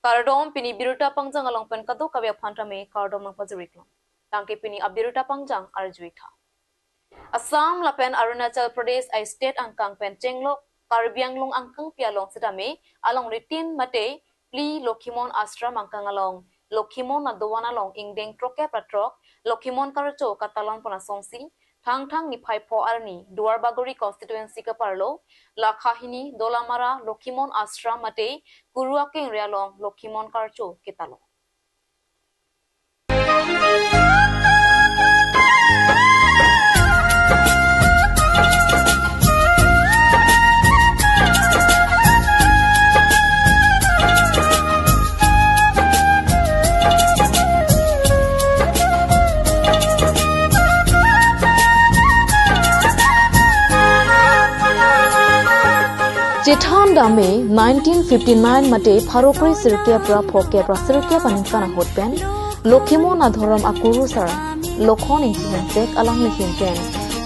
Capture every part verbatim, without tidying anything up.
Kardom, pini birta pangjang along pen kadokave aphan tame kardom nangpajir-ik long. Tangke pini abirta pangjang arju-ik tha. Assam lapen Arunachal Pradesh a-state angkang pen chenglok Karbi Anglong angkangpi along sitame alongri tin mate phli Lokhimon Ashram angkang along Lokhimon adovan along ingdeng throkkep ra throk Lokhimon Karcho ketalon pon asonsi Thangthang niphai pho arni Duarbagori constituency keparlo Lakhahini Dolamara Lokhimon Ashram mate Kuru akengri along Lokhimon Karcho ketalon. Chethan dame nineteen fifty-nine mate pharo kre sirkep ra phokep ra sirkep aningkan ahut pen Lokhimon adhorom akurusar Lokhon Ingti Hensek alangli ahin pen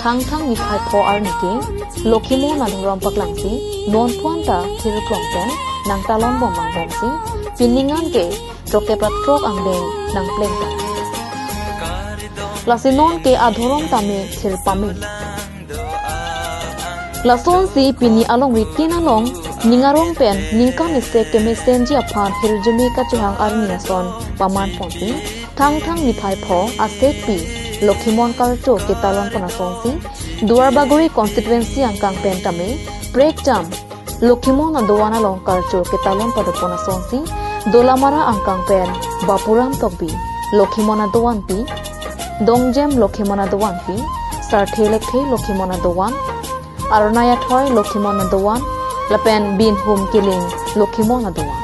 Thangthang niphai pho arni ke Lokhimon adhorom paklangsi non phuan ta thir klong pen nangtalon bom angbomsi pining an ke throkkep ra throk angdeng nangpleng tang. Lasi non ke adhorom tame thir pame. Lasonsi pini alongri tin along ning arong pen ningkan isi kemesenji aphan hirjume kachohang arni ason paman ponsi Thangthang niphai pho asekpi Lokhimon Karcho ketalon pon asonsi Duarbagori constituency angkang pen tame prekjam Lokhimon adovan along Karcho ketalon padopon asonsi Dolamara angkang pen Bapuram Tokbi Lokhimon adovan pi, Dongjem Lokhimon adovan pi, Sarthe Lekthe Lokhimon adovan, Arnaya Thoi Lokhimon adovan, lapen Binhum Kiling Lokhimon adovan.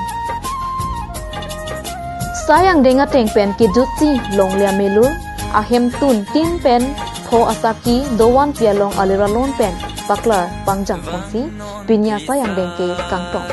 Sai angdeng ateng pen kejutsi longle amelur ahemtun tin pen pho asaki dovan pi along aliralon pen paklar pangjang ponsi pini asai angdeng ke kangtong.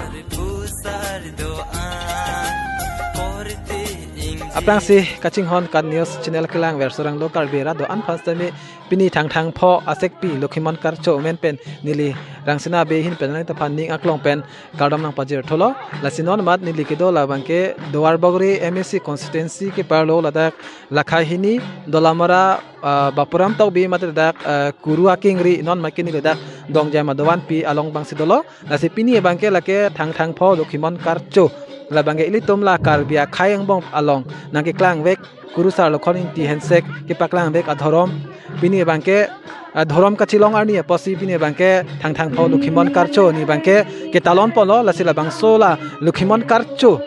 Aphrangsi kachinghon KAT News channel kelang verso ranglo Karbi ra do-an aphan sitame pini Thangthang pho asekpi Lokhimon Karcho amen pen neli Rangsina Bey ahin pen nangtaphan ning aklong pen kardom nangpajir tholo. Lasi non mat neli kedo labang ke Duarbagori M A C constituency keparlo ladak Lakhahini Dolamara, ah, Bapuram Tokbi mate ladak, ah, Kuru akengri non mat ke neli ladak Dongjem adovan pi along abangsi dolo. Lasi pini abang ke lake Thangthang pho Lokhimon Karcho. Labang ke ilitum la Karbi akhei angbong along nangkeklangvek Kurusar Lokhon Ingti Hensek kepaklangvek adhorom. Pini abang ke, ah, dhorom kachelong arni apotsi pini abang ke Thangthang pho Lokhimon Karcho ni abang ke ketalon ponlo, lasi labangso la Lokhimon Karcho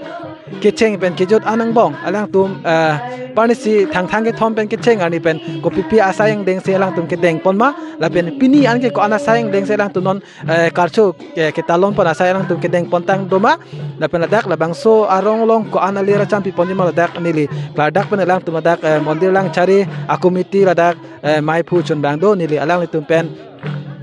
kecheng pen kejut an angbong alangtum, ah, parnisi Thangthang kethom pen kecheng arni pen kopipi asai angdengsi alangtum kedeng pon ma, lapen pini an ke ko-an asai angdengsi alangtum non, eh, Karcho ke, ketalon pon asai alangtum kedeng pontang doma. Lapen ladak labangso arong along ko-an alir acham pi ponji ma ladak neli klardak pen alangtum ladak, eh, mondir langchari akomiti ladak, eh, maiphu chunbang do, neli alanglitum pen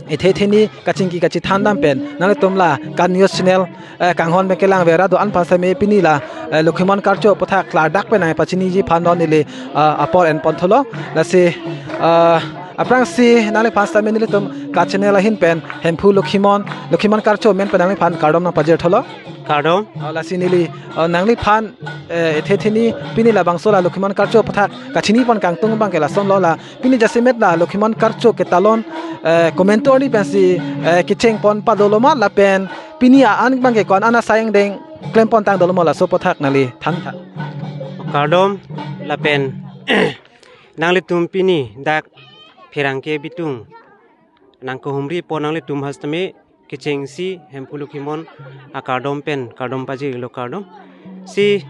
ethe theni kachingki kachethan dam pen nanglitum la KAT News channel, eh, kanghon pen kelang vera do-an aphan sitame pini la, eh, Lokhimon Karcho aputhak klardak pen nangpachiniji aphan non neli, ah, apor en pon tholo. Lasi, ah, aphrangsi nangliphan sitame nelitum KAT channel ahin pen Hemphu Lokhimon, Lokhimon Karcho amen pen nangliphan kardom nangpajir tholo. Kardom. Ah, lasi neli, ah, nangliphan, eh, ethe theni pini labangso la Lokhimon Karcho aputhak kachini pon kangtung abang ke lasonlo, la pini jasemet la Lokhimon Karcho ketalon, eh, komantu arni pensi, eh, kecheng pon padolo ma, lapen pini a-an abang ke ko-an asai angdeng klem pontang dolo ma, laso aputhak neli than tha. Kardom, lapen nanglitum pini dak pherangke bitung nangkehumri pon nanglitum aphan sitame kechengsi Hemphu Lokhimon akardom pen kardom pajirlo, kardom. Si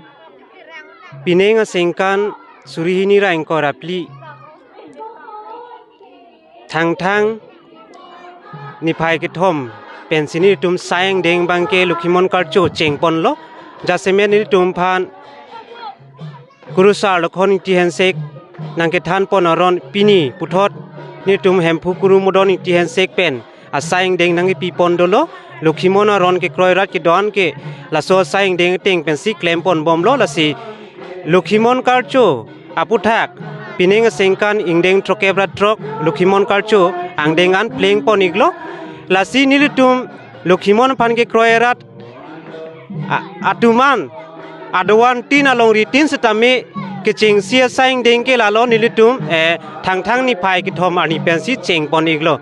pining aningkan suri hini ra ingkoi ra phli Thangthang niphai kethom pensi nelitum asai angdeng abang ke Lokhimon Karcho cheng ponlo. Jasemet nelitum aphan Kurusar Lokhon Ingti Hensek nangkethan pon aron pini puthot nelitum Hemphu Kuru Modon Ingti Hensek pen asai angdeng nangkepi pon dolo. Lokhimon aron kekroi rat kedo-an ke laso asai angdeng ateng pensi klem pon bomlo, lasi Lokhimon Karcho aputhak pining aningkan ingdeng throkkep ra throk Lokhimon Karcho angdeng an pleng pon iklo. Lasi nelitum Lokhimon aphan kekroi rat a-, atum an adovan tin alongri tin setame kechengsi asai angdeng ke lalo nelitum, eh, Thangthang niphai kethom arni pensi chengpon iklo.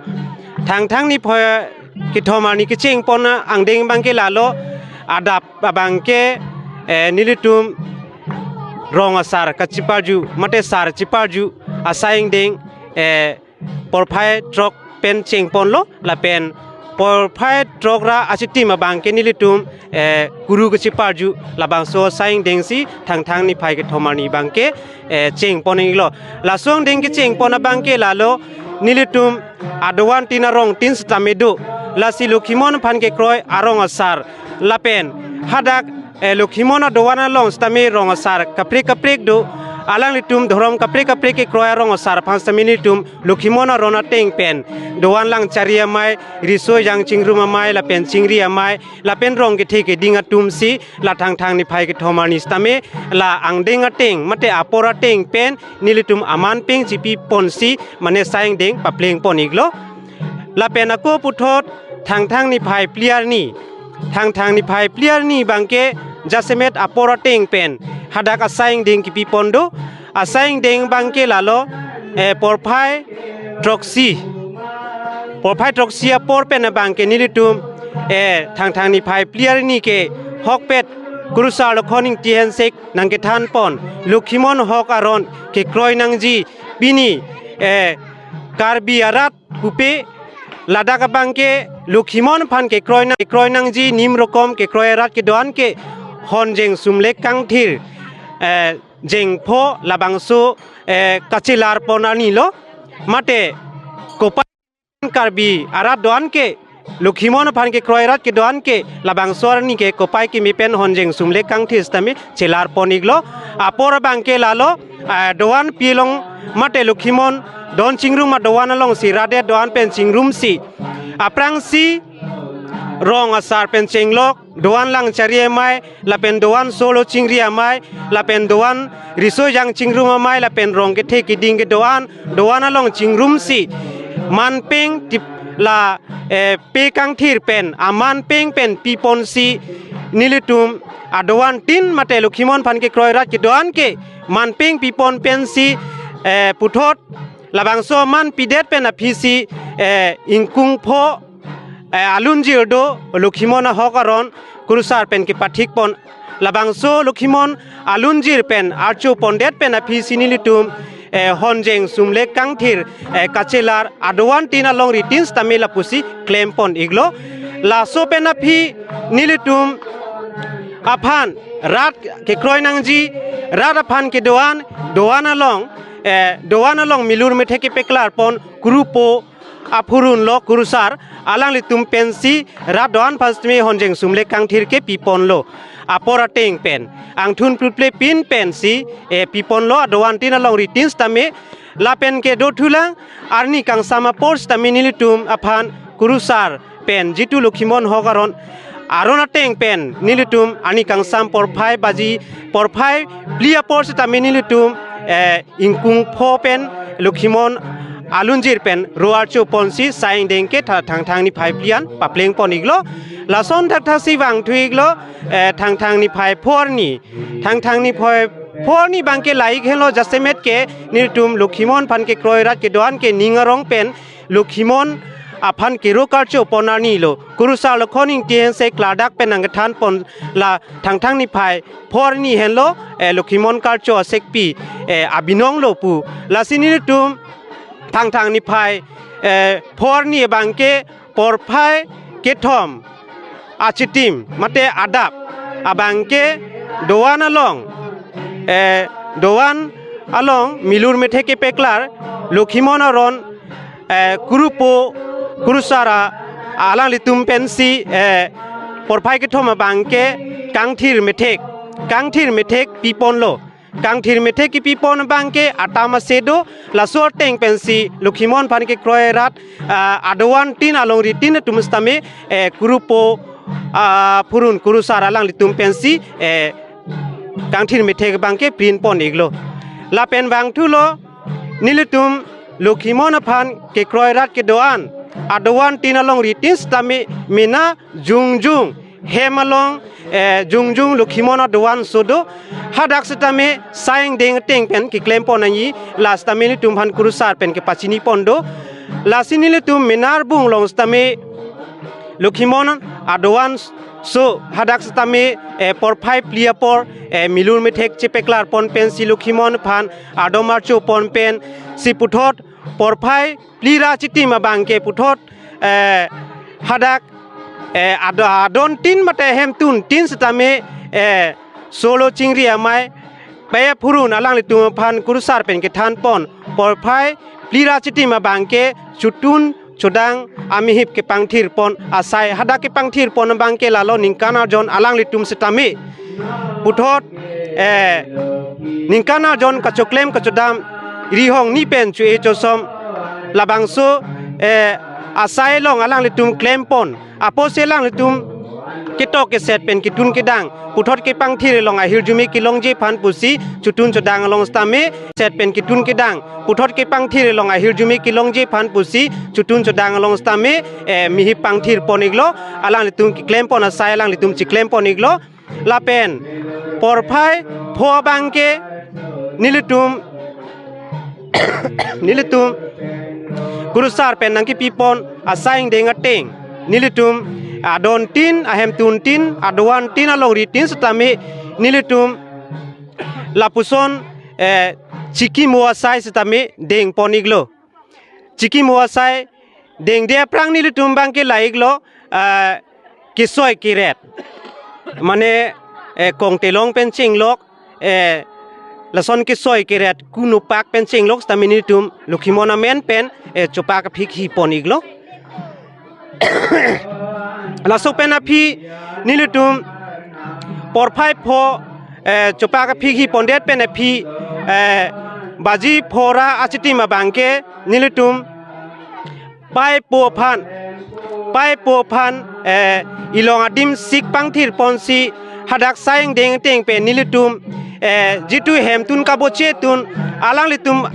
Thangthang niphai kethom arni kechengpon angdeng abangke lalo adap abangke, eh, nelitum rong asar kachiparju mate sar chiparju asai angdeng, eh, porphai throk pen chengponlo lapen porphai throk ra achitim abangke nelitum, eh, kuru kachiparju labangso asai angdengsi Thangthang niphai kethom arni abangke, eh, chengpon iklo. Laso angdeng kechengpon abangke lalo nelitum adovan tin arong tin setame do. Lasi Lokhimon aphan kekroi arong asar lapen hadak, eh, Lokhimon adovan along setame rong asar kaprek kaprek do. Alanglitum dhorom kaprek kaprek kekroi arong asar aphan setame nelitum Lokhimon aron ateng pen dovan lang chari amei, riso ejang chingrum amei lapen chingri amei lapen rong kethe keding atumsi la Thangthang niphai kethom arni setame la angdeng ateng mate apor ateng pen nelitum aman peng chipiponsi mane asai angdeng paplengpon iklo. Lapen ako puthot Thangthang niphai phli arni, Thangthang niphai phli arni abangke jasemet apor ateng pen hadak asai angdeng kepipon do. Asai angdeng abangke lalo, eh, porphai throksi, porphai throksi apor pen abangke nelitum, eh, Thangthang niphai phli arni ke hokpet Kurusar Lokhon Ingti Hensek nangkethanpon Lokhimon ahok aron kekroi nangji pini, eh, Karbi arat pupe ladak abangke Lokhimon aphan kekroi nang, kekroi nangji nim rokom kekroi arat kedo-an ke Honjeng Sumlek Kangthir, eh, jengpho labangso, eh, kachelarpon arnilo mate kopai Karbi arat do-an ke Lokhimon aphan kekroi arat kedo-an ke labangso arni ke kopai kimi pen Honjeng Sumlek Kangthir setame chelarpon iklo. Apor abangke lalo, ah, dovan pi along mate Lokhimon don chingrum adovan alongsi rat det do-an pen chingrumsi aphrangsi rong asar pen chenglok, dovan lang chari amei lapen dovan solo chingri amei lapen dovan riso ejang chingrum amei lapen rong kethe keding kedo-an dovan along chingrumsi manpeng tip la, eh, pe kangthir pen amanpeng pen piponsi nelitum adovan tin mate Lokhimon aphan kekroi arat kedo-an ke manpeng pipon pensi, eh, puthot labangso aman pidet pen aphisi, eh, ingkung pho, eh, alunjir do Lokhimon ahok aron Kurusar pen kepathikpon. Labangso Lokhimon alunjir pen archopondet pen aphisi nelitum, eh, Honjeng Sumlek Kangthir, eh, kachelar adovan tin alongri tin setame lapusi klempon iklo. Laso pen aphi nelitum aphan rat kekroi nangji, rat aphan kedo-an, dovan along, eh, dovan along milur methek kepeklarpon kurupo aphurun lo Kurusar alanglitum pensi rat do-an aphan setame Honjeng Sumlek Kangthir ke piponlo. Apor ateng pen angthun plutple pin pensi, eh, piponlo adovan tin alongri tin setame lapen kedo thulang arni kangsam apor setame nelitum aphan Kurusar pen jitu Lokhimon ahok aron, aron ateng pen nelitum arni kangsam porphai baji porphai phli apor setame nelitum, eh, ingkung pho pen Lokhimon alunjir pen ro archoponsi asai angdeng ke tha Thangthang niphai phli an paplengpon iklo. Lason thakthak si vangthu iklo, eh, Thangthang niphai pho arni. Thangthang niphai pho arni abangke lahei henlo jasemet ke nelitum Lokhimon aphan kekroi arat kedo-an ke ning arong pen Lokhimon aphan kero karchopon arnilo. Kurusar Lokhon Ingti Hensek klardak pen nangkethanpon la Thangthang niphai pho arni henlo, eh, Lokhimon karcho asekpi, eh, abinong lo pu. Lasi nelitum Thangthang niphai, eh, pho arni abangke porphai kethom achitim mate adap abangke dovan along, eh, dovan along milur methek kepeklar Lokhimon aron, eh, kurupo Kurusar alanglitum pensi, eh, porphai kethom abangke kangthir methek, kangthir methek piponlo. Kangthir methek kepipon abangke atam ase do, laso ateng pensi Lokhimon aphan kekroi arat, ah, adovan tin alongri tin atum setame, eh, kurupo, ah, phurun Kurusar alanglitum pensi, eh, kangthir methek abangke prinpon iklo. Lapen vangthulo nelitum Lokhimon aphan kekroi arat kedo-an adovan tin alongri tin setame mena jongjong hem along, eh, jongjung Lokhimon adovan so do. Hadak setame sai angdeng ateng pen keklem pon nangji, la setame nelitum aphan kurusar pen kepachini pon do. Lasi nelitum mena arbung along setame Lokhimon adovan so hadak setame, eh, porphai phli apor, eh, milur methek chepaklar pon pensi Lokhimon aphan ardom archo pon pensi puthot porphai phli ra chitim abangke puthot, eh, hadak, eh, ad-, adon tin mate hemtun tin setame, eh, solo chingri amei Pei Aphurun alanglitum aphan kurusar pen kethan pon porphai phli ra chitim abangke chotun chodang amihip kepangthir pon asai, hadak kepangthir pon abangke lalo ningkan arjon alanglitum setame puthot, eh, ningkan arjon kachoklem kachodam rihong ni pen chu e chosom labangso, eh, asai along alanglitum klem pon apotsi alanglitum ketok keset pen ketun kedang puthot kepangthir along ahirjume kelongji aphan pusi chotun chodang along setame set pen ketun kedang puthot kepangthir along ahirjume kelongji aphan pusi chotun chodang along setame, eh, mihip pangthir pon iklo, alanglitum keklem pon asai alanglitum chiklem pon iklo. Lapen porphai pho abangke nelitum nelitum kurusar pen nangkepi pon asai angdeng ateng nelitum adon tin, ahemtun tin, adovan tin, alongri tin setame nelitum lapuson, eh, chikimo asai setame deng pon iklo. Chikimo asai dengde aphrang nelitum abangke la iklo, ah, kesoi keret. Mane, eh, kongtelong pen chenglok, eh, lason kesoi keret kunupak pen chenglok setame nelitum Lokhimon amen pen, eh, chopak aphi hi pon iklo. Laso pen aphi nelitum porphai pho, eh, chopak aphi hi pondet pen aphi, eh, baji pho ra achitim abangke nelitum pei po aphan, pei po aphan, eh, ilong adim sik pangthir ponsi hadak sai angdeng ateng pen nelitum, eh, jitu hemtun kaboche tun alanglitum,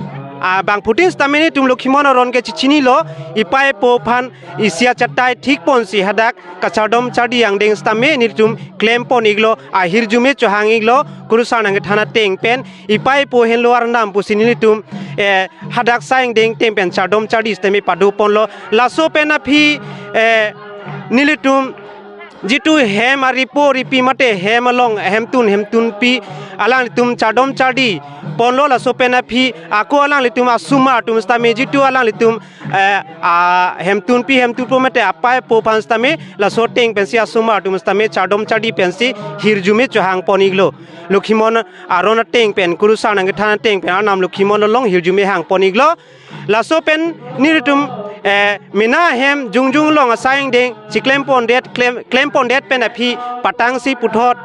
ah, bangphutin setame nelitum Lokhimon aron ke chichinilo, ipei po aphan isi achatai thik ponsi hadak kachardom chardi angdeng setame nelitum klem pon iklo, ahirjume chohang iklo, kurusar nangkethan ateng pen ipei po henlo arnam pusi nelitum, eh, hadak sai angdeng ateng pen chardom chardi setame pado ponlo. Laso pen aphi, eh, nelitum jitu hem aripo ripi mate hem along hemtun hemtunpi alanglitum chardom chardi ponlo, laso pen aphi ako alanglitum asomar atum setame jitu alanglitum, eh, ahemtunpi hemtunpo mate apei po aphan setame laso ateng pensi asomar atum setame chardom chardi pensi hirjume chohang pon iklo. Lokhimon aron ateng pen, kurusar nangkethan ateng pen arnam Lokhimon along hirjume hang pon iklo. Laso pen nelitum, eh, mena hem jongjung along asai angdeng chiklem pondet, klem, klem pondet pen aphi patangsi puthot,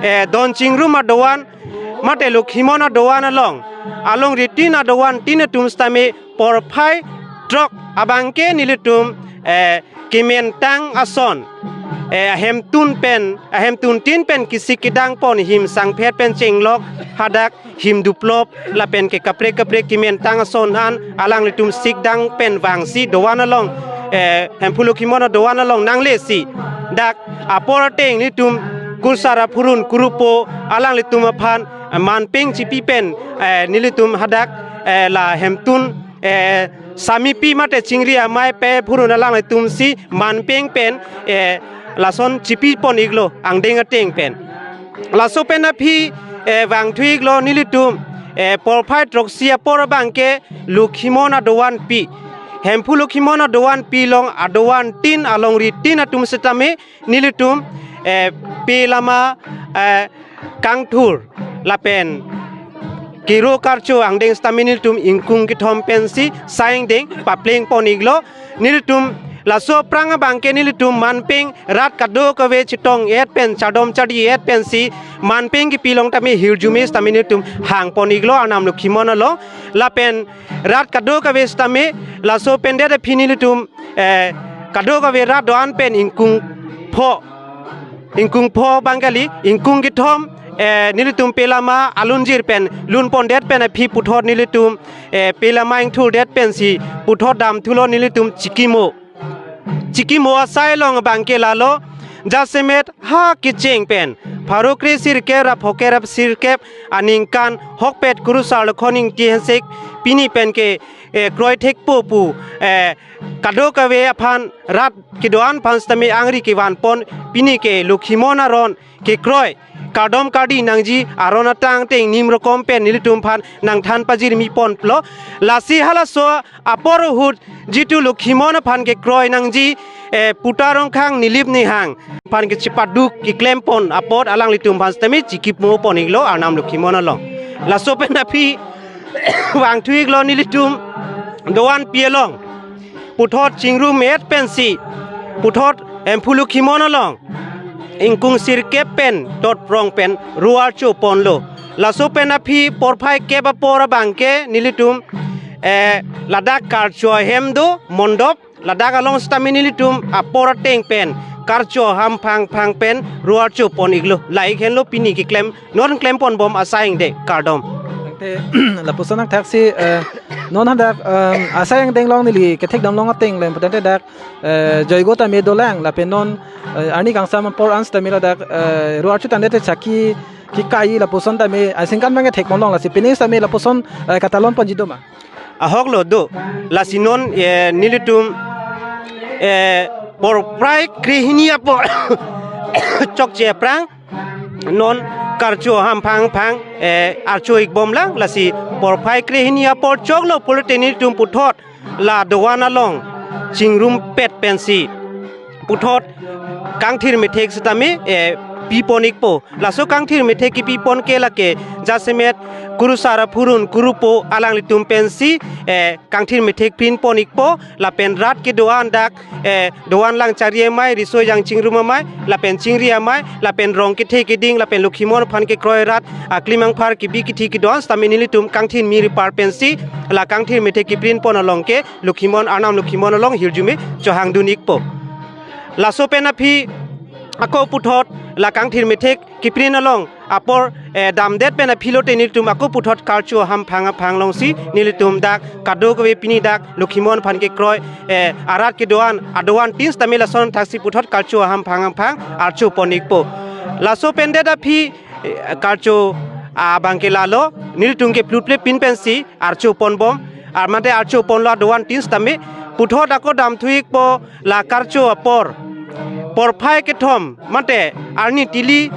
eh, don chingrum adovan mate Lokhimon adovan along alongri tin, adovan tin atum setame porphai throk abangke nelitum, eh, kementang ason, eh, ahemtun pen, ahemtun tin pen kesik kedang pon him sangphet pen chenglok hadak him duplop lapen ke kaprek kaprek kementang ason an alanglitum sikdang pen vangsi dovan along, eh, Hemphu Lokhimon adovan along nanglesi dak apor ateng nelitum kurusar aphurun kurupo alanglitum aphan, eh, manpeng chipi pen, eh, nelitum hadak, eh, la hemtun, eh, samipi mate chingri amei Pei Aphurun alanglitumsi manpeng pen, eh, lason chipi pon iklo angdeng ateng pen. Laso pen aphi, eh, vangthu iklo nelitum, eh, porphai throksi apor abangke Lokhimon adovan pi, Hemphu Lokhimon adovan pi along adovan tin alongri tin atum setame nelitum, eh, pelama, eh, kangthur lapen kero karcho angdeng setame nelitum ingkung kethom pensi sai angdeng papleng pon iklo. Nelitum laso aphrang abangke nelitum manpeng rat kadokave chetong et pen chardom chardi et pensi manpeng kepi along tame hirjume setame nelitum hang pon iklo arnam Lokhimon along. Lapen rat kadokave setame laso pen det aphi nelitum, eh, kadokave rat do-an pen ingkung pho, ingkung pho abang kali, ingkung kethom, eh, nelitum pelama alunjir pen lun pondet pen aphi puthot nelitum, eh, pelama ingthurdet pensi puthot damthulo nelitum chikimo. Chikimo asai along abangke lalo Jasemet ha kecheng pen pharo kre sirkep ra phongo kep ra sirkep aningkan ahokpet Kurusar Lokhon Ingti Hensek pini pen ke, eh, kroi thekpo pu, eh, kadokave aphan rat kedo-an aphan sitame angri kevanpon pini ke Lokhimon aron kekroi kardom kardi nangji aron atangte nim rokom pen nelitum aphan nangthan pajirmi ponlo. Lasi halaso apor ahut jitu Lokhimon aphan kekroi nangji, eh, Puta Rongkhang Nilip Nihang aphan kechepaduk keklem pon apot alanglitum aphan sitame chikip mo pon iklo Arnam Lokhimon along. Laso pen aphi vangthu iklo nelitum doan pi along puthot chingrum et pensi puthot Hemphu Lokhimon along ingkung sirkep pen totprong pen ro archo ponlo. Laso pen aphi porphai kep apor abangke nelitum, eh, ladak karcho ahem do mondop, ladak along sitame nelitum apor ateng pen karcho ahem phangphang pen ro archo pon iklo. Lahei henlo pini keklem, non klem pon bom asai angdeng, kardom. Tangte lapuson nangthaksi, eh, non hadak, em, asai angdeng along neli kethekdam long ateng lem putangte dak, eh, joigo tame dolang lapen non, eh, arni kangsam apor an sitame ladak, eh, ro archo tangte chaki kekai lapuson tame asingkan bang kethek pon long, lasi pining sitame lapuson, eh, katalon ponji do ma? Ahoklo do. Lasi non, eh, nelitum, eh, porphai krehini apor chokche aphrang non karcho ahem phangphang, eh, archo ik bomlang, lasi porphai krehini apor choklo pulote nelitum puthot la doan along chingrum pet pensi puthot kangthir methek sitame, eh, pi pon ikpo. Laso kangthir methek kepi pon ke lake jasemet Kurusar aphurun kurupo alanglitum pensi, eh, kangthir methek pin pon ikpo, lapen rat kedo-an dak, eh, doan lang chari amei, riso ejang chingrum amei, lapen chingri amei, lapen rong kethe keding, lapen Lokhimon aphan kekroi rat aklimangphar kebi kethe kedo-an sitame nelitum kangthir miri par pensi la kangthir methek keprin pon along ke Lokhimon, Arnam Lokhimon along hirjume chohangdun ikpo. Laso pen aphi ako puthot la kangthir methek keprin along apor, eh, damdet pen aphi lote nelitum ako puthot karcho ahem phangphang alongsi nelitum dak kadokave pini dak Lokhimon aphan kekroi, eh, arat kedo-an adoan tin sitame lason thaksi puthot karcho ahem phangphang archo pon ikpo. Laso pendet aphi, eh, karcho abangke lalo, nelitum ke plutple pin pensi archo pon bom, armate archo ponlo adoan tin sitame puthot ako damthu ikpo la karcho apor porphai kethom mate arni tili,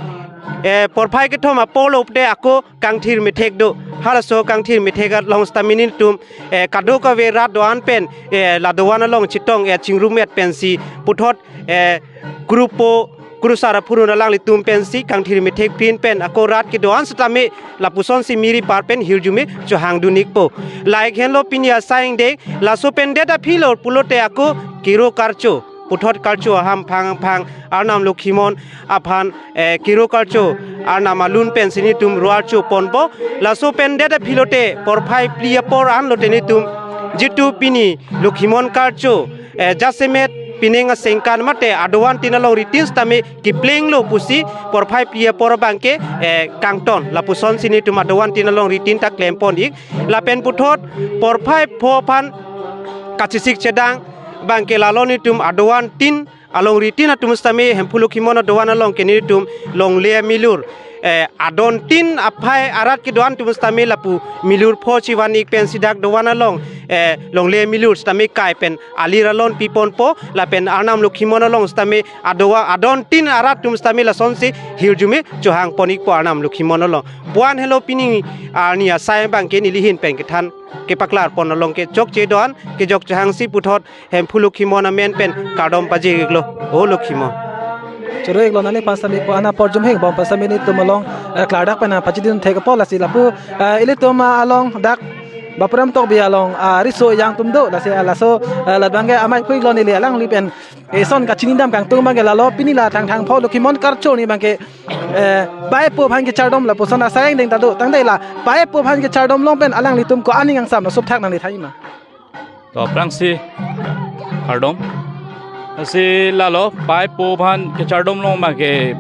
eh, porphai kethom apor lote ako kangthir methek do. Halaso kangthir methek along sitame nelitum, eh, kadokave rat do-an pen, eh, la doan along chetong, eh, chingrum et pensi puthot, eh, kurupo Kurusar aphurun alanglitum pensi kangthir methek pin pen ako rat kedo-an sitame lapusonsi miri par pen hirjume chohangdun ikpo. Lahei henlo pini asai angdeng, laso pendet aphi lo pulote ako kero karcho, puthot karcho ahem phangphang Arnam Lokhimon aphan, eh, kero karcho Arnam alun pensi nelitum ro archo ponpo. Laso pendet aphi lote porphai phli apor an lote nelitum jitu pini Lokhimon karcho, eh, jasemet pining asengkan mate adoan tin alongri tin sitame keplenglo pusi porphai phli apor abangke, eh, kangton lapusonsi nelitum adoan tin alongri tin ta klem pon ik. Lapen puthot porphai pho aphan kachesik chedang abangke lalo nelitum adoan tin alongri tin atum sitame Hemphu Lokhimon adoan along ke nelitum longle amilur, eh, adon tin aphai arat kedo-an atum sitame lapu milur pho chivan ik pensi dak doan along, eh, longle amilur sitame kai pen alir alon pi ponpo, lapen Arnam Lokhimon along sitame adoa adon tin arat atum sitame lasonsi hirjume chohang pon ikpo Arnam Lokhimon along. Puan helo pini arni asai abangke neli ahin pen kethan kepaklar pon along ke chokche do-an kejok chohangsi puthot Hemphu Lokhimon amen pen kardom pajir iklo, O Lokhimon. Choro iklo nangli aphan sitame pu ana porjum heng bom pu sitame nelitum along, eh, klardak pen pachidun thek apot lasi lapu, eh, ilitum, ah, along dak Bapuram Tokbi along, ah, riso ejang atum do lasi, ah, laso, eh, labangke amei phu iklo neli alangli pen, eh, son kachinidam kangtung abangke lalo pini la Thangthang pho Lokhimon karcho arni abangke, eh, paipo aphan kechardom lapuson asai angdeng ta do tangte la paipo aphan kechardom along pen alanglitum ko-an aning angsam laso aphuthak nangli thanji ma? To aphrangsi kardom. Lasi lalo paipo aphan kechardom along abangke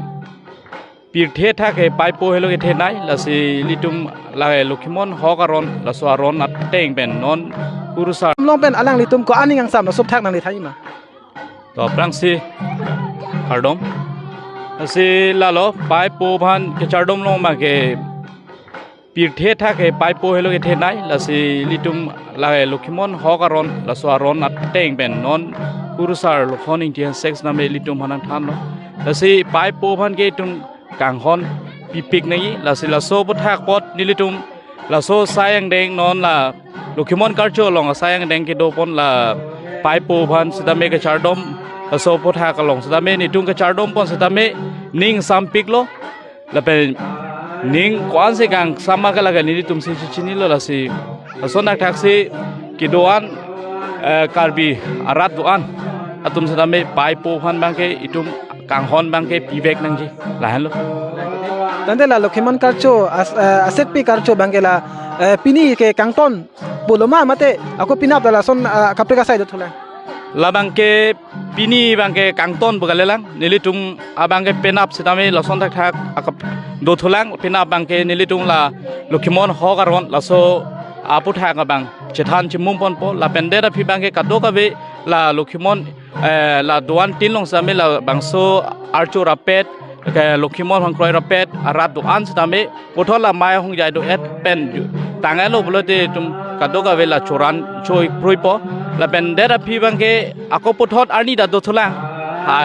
pirthe athak ke paipo helo kethenei, lasi ilitum la Lokhimon ahok aron, laso aron ateng pen non Kurusar along pen alanglitum ko-an aning angsam laso aphuthak nangli thanji ma? To aphrangsi kardom. Lasi lalo, paipo aphan kechardom along abangke pirthe athak ke paipo helo kethenei, lasi ilitum la Lokhimon Hok aron, laso aron ateng pen non kurusar Lokhon Ingti Hanse setame ilitum aphan nangthanlo. Lasi paipo aphan ke itum kanghon pipik nangji, lasi laso aphuthak apot nelitum laso asai angdeng non la Lokhimon Karcho along asai angdeng kedopon la paipo aphan setame kechardom, laso aphuthak along setame netum kechardom pon setame ning sampiklo. Lapen ning ko-ansi kangsam ma ke lake nelitum si chichinilo, lasi lason thakthaksi kedo-an, eh, Karbi arat do-an atum setame paipo aphan abangke itum kanghon abangke pivek nangji, lahenlo. Tangte la Lokhimon Karcho as-, eh, asetpi Karcho abangke la, eh, pini ke kangton pulo ma mate ako penap la lason, eh, kaprek asai dothulang? Labangke pini abangke kangton pu kalilang, nelitum abangke penap setame lason thakthak akap dothulang, penap abangke nelitum la Lokhimon Hok aron laso aphuthak abang chethan chimum ponpo, lapen det aphi abangke kadokave la Lokhimon, eh, la do-an tin along setame labangso archo rapet, ke Lokhimon hongkroi rapet arat do-an setame puthot la mei ahongjai do-et pen ju tanglo pulote itum kadokave la choran choi pruipo. Lapen det aphi abangke ako puthot arni ta dothulang. Ha,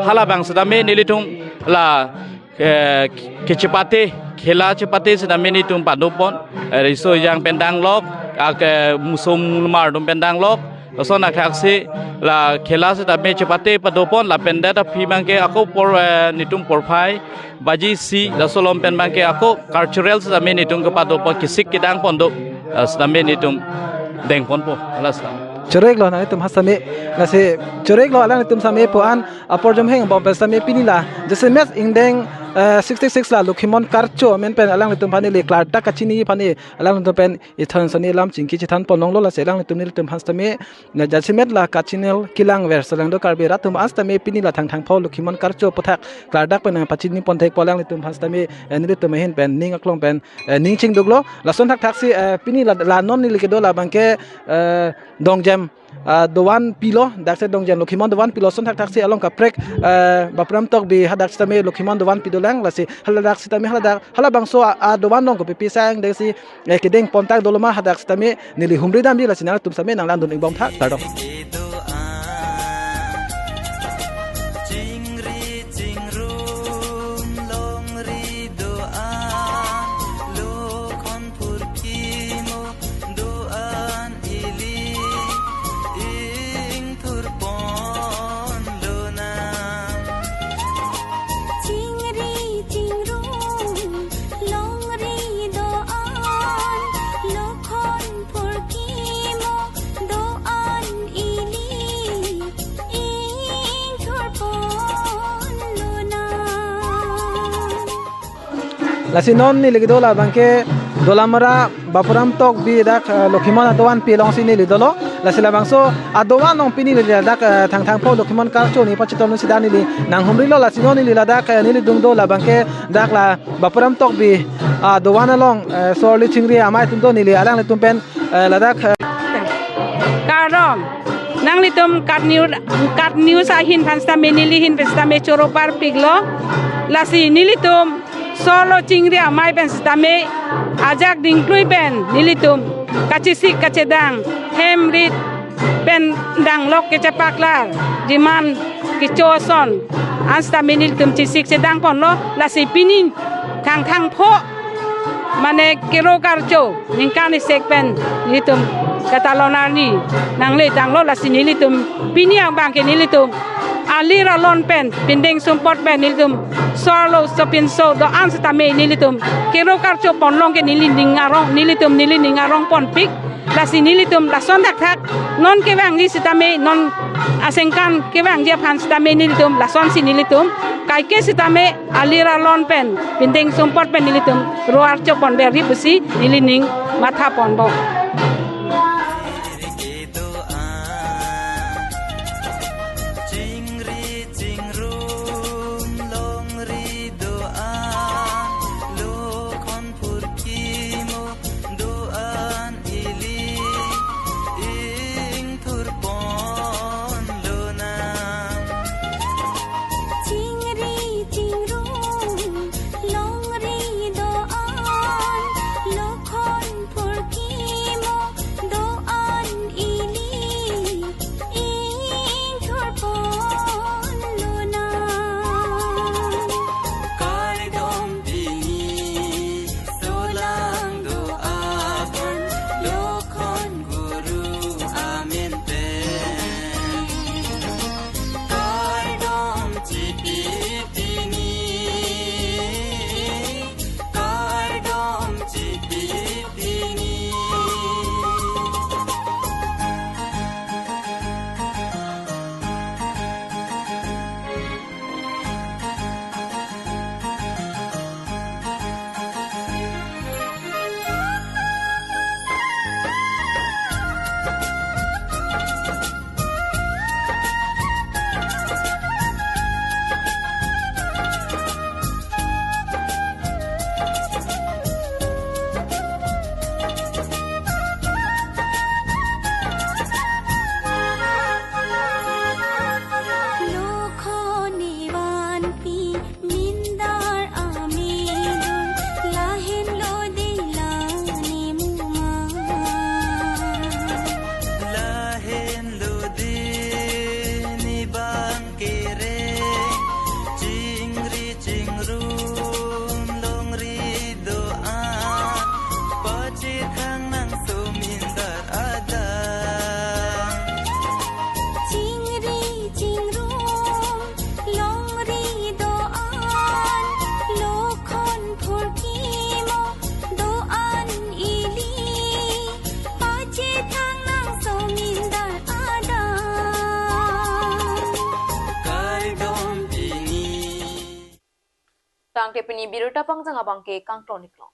halabang setame nelitum la, eh, kechepate, khela chepate setame netum padopon. Eh, riso ejang pen danglok, ak, eh, muso mulmar atum pen danglok. Lason thakthaksi la khela setame chepate padopon, lapen det aphi abangke ako por, eh, netum porphai baji isi laso along pen abangke ako cultural setame netum kepadopon, kesik kedang pon do, eh, setame netum dengponpo, hala setame. Choro-iklo nanglitum setame, lasi choro-iklo alanglitum setame pu-an apor jom hengbom pen setame pini la jasemet ingdeng, eh, sixty-six la Lokhimon Karcho amen pen alanglitum aphan neli klardak kachini aphan neli alanglitum pen ithon sani alam chingki chethan ponlonglo, lasi alanglitum nelitum aphan setame na jasemet la kachinel kelang ver seleng do Karbi rat atum an setame pini la Thangthang pho Lokhimon Karcho aphuthak klardak pen nangpachini ponthekpo alanglitum aphan setame, eh, nelitum ahin pen ning aklong pen, eh, ning chingduklo. Lason thakthaksi, eh, pini la, la non neli kedo labangke, eh, Dongjem, ah, do-an pilo, daksi Dongjem Lokhimon do-an pilo, lason thakthaksi along kaprek, eh, Bapuram Tokbi hadak setame Lokhimon do-an pidolang, lasi haladak setame haladak, halabangso a, a do-an along kopipi asai angdengsi, eh, kedeng pontak dolo ma hadak setame neli humri damji, lasi nangtum setame nanglang dun-ikbom tha, kardom. Chingri chingrum longri do-an, Lokhon Phurkimo do-an ili ingthur ponlonang. Chingri chingrum longri do-an, Lokhon Phurkimo do-an ili ingthur ponlonang. Lasi non neli kedo labangke Dolamara Bapuram Tokbi dak, eh, Lokhimon do-an pi alongsi neli dolo. Lasi labangso do-an along pini neli ladak, eh, Thangthang pho Lokhimon Karcho ni pachitong si dak neli nanghumrilo, lasi non neli ladak, eh, neli dungdo labangke dak la Bapuram Tokbi, ah, do-an along, eh, Sorli Chingri Amei atum do, neli alanglitum pen, eh, ladak, eh, Kardom, nanglitum KAT News, KAT News ahin aphan setame neli ahin pen setame choro parpiklo. Lasi nelitum Sorli Chingri Amei pen setame ajak dingklui pen nelitum kachesik kachedang, hem rit pen danglok kechepaklar, demand kecho ason an setame nelitum chesik chedang ponlo. Lasi pini Thangthang pho mane Kero Karcho ningkan isek pen nelitum katalon arni nangle tanglo, lasi nelitum pini abangke nelitum alir alon pen pindeng sumpot pen nelitum Sorli sopinso do-an setame nelitum Kero Karcho ponlong ke neli ning arong, nelitum neli ning arong ponpik. Lasi nelitum lason thakthak non kevangji setame, non asengkan kevangji aphan setame nelitum lasonsi nelitum kaike setame alir alon pen pindeng sumpot pen nelitum ro-archo ponverji pusi neli ning matha ponbom. Chingri chingrum longri do-an, Lokhon Phurkimo do-an ili ingthur ponlonang. Chingri ching Ke pini birta pangjang abangke kangton iklong.